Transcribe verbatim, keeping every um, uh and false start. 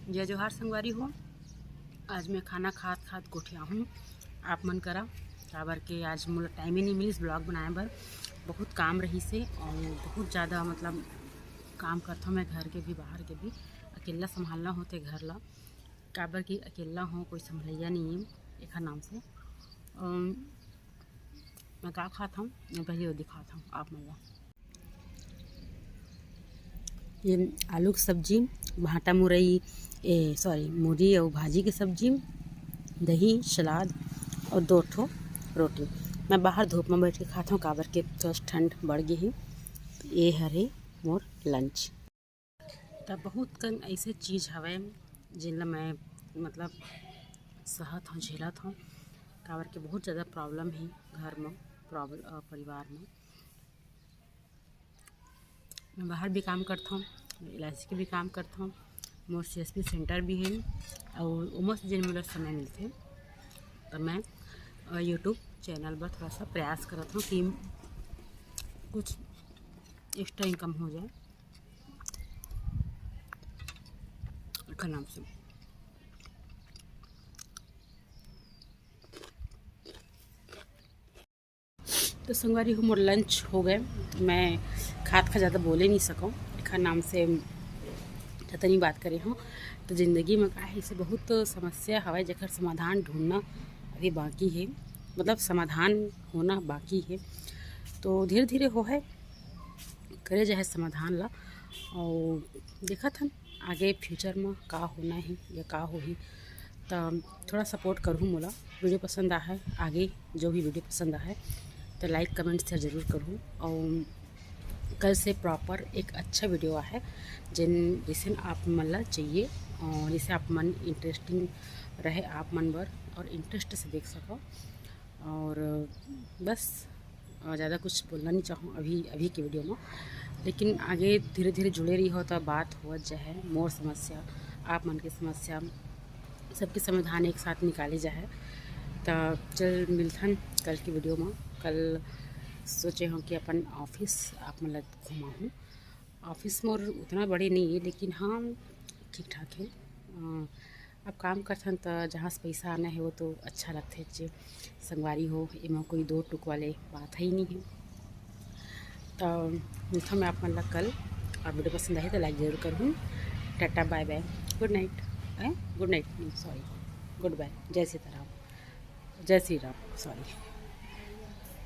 जय जोहार संगवारी हो। आज मैं खाना खात खात गोठियाहूँ आप मन करा, काबर के आज मोला टाइम ही नहीं मिलिस ब्लॉग बनाए बर। बहुत काम रहिस हे और बहुत ज़्यादा, मतलब, काम करथों मैं घर के भी, बाहर के भी। अकेला संभालना होथे घर ला, काबर कि अकेला हों, कोई संभलैया नहीं है एखर नाम से। अम, मैं का खात हूँ, मैं पहले वो दिखात हूँ आप मन ला। ये आलू की सब्जी, भांटा मुरई, ए, सॉरी, मूरी और भाजी की सब्जी, दही, सलाद और दो ठो रोटी। मैं बाहर धूप में बैठ के खात हूँ, काबर के थोड़ा ठंड बढ़ गई है। ये हरे मोर लंच। त बहुत कन ऐसे चीज़ हवय, जिन ल मैं, मतलब, सहत हूँ, झेलत हूँ, काबर के बहुत ज़्यादा प्रॉब्लम है घर में, प्रॉब्लम, अ, परिवार में। मैं बाहर भी काम करता हूँ, एल आई सी के भी काम करता हूँ, मोर सी एस पी सेंटर भी है, और ओमा से जिन मोला समय मिलथे, तो मैं, अ, यूट्यूब चैनल बर थोड़ा सा प्रयास करत हूँ कि कुछ एक्स्ट्रा इनकम हो जाए एकर नाम से। तो संगवारी हो, मोर लंच हो गए। मैं खात खा ज़्यादा बोले नहीं सकूँ, एकर नाम से ज़्यादा नहीं बात करे हूँ। तो ज़िंदगी में का है, इसे बहुत समस्या हवय, जेकर समाधान ढूंढना अभी बाकी है, मतलब, समाधान होना बाकी है। तो धीरे धीरे हो है, करे जाए समाधान ला, और देखत हन आगे फ्यूचर में का होना है या का होही। त थोड़ा सपोर्ट करहू मोला, वीडियो पसंद आहे, आगे जो भी वीडियो पसंद आहे, तो लाइक, कमेंट, शेयर जरूर करहू। और कल से प्रॉपर एक अच्छा वीडियो आहे, जिन, जैसे आप मन ला चाहिए और जैसे आप मन इंटरेस्टिंग रहे आप मन बर और इंटरेस्ट से देख सको। और बस, अ, ज़्यादा कुछ बोलना नहीं चाहूँ अभी, अभी के वीडियो में, लेकिन आगे धीरे धीरे जुड़े रही हो तो बात हो जाए, मोर समस्या, आप मन के समस्या, सबके समाधान एक साथ निकाले जाए। तो चल मिलथन कल की वीडियो में। कल सोचे हूँ कि अपन ऑफिस आप मन ला घुमाहूँ। ऑफिस मोर उतना बड़े नहीं है, लेकिन हाँ, ठीक ठाक है। अ, अब काम करथन त जहाँ से पैसा आना है वो तो अच्छा लगथे जे संगवारी हो, एमा कोई दो टुक वाले बात है ही नहीं है। तो मिलथों मैं आप मन ला कल, और वीडियो पसंद आही तो लाइक जरूर करहूँ। टाटा बाय बाय, गुड नाइट, हैं, गुड नाइट नहीं, सॉरी, गुड बाय, जय सीताराम, जय श्री राम, सॉरी।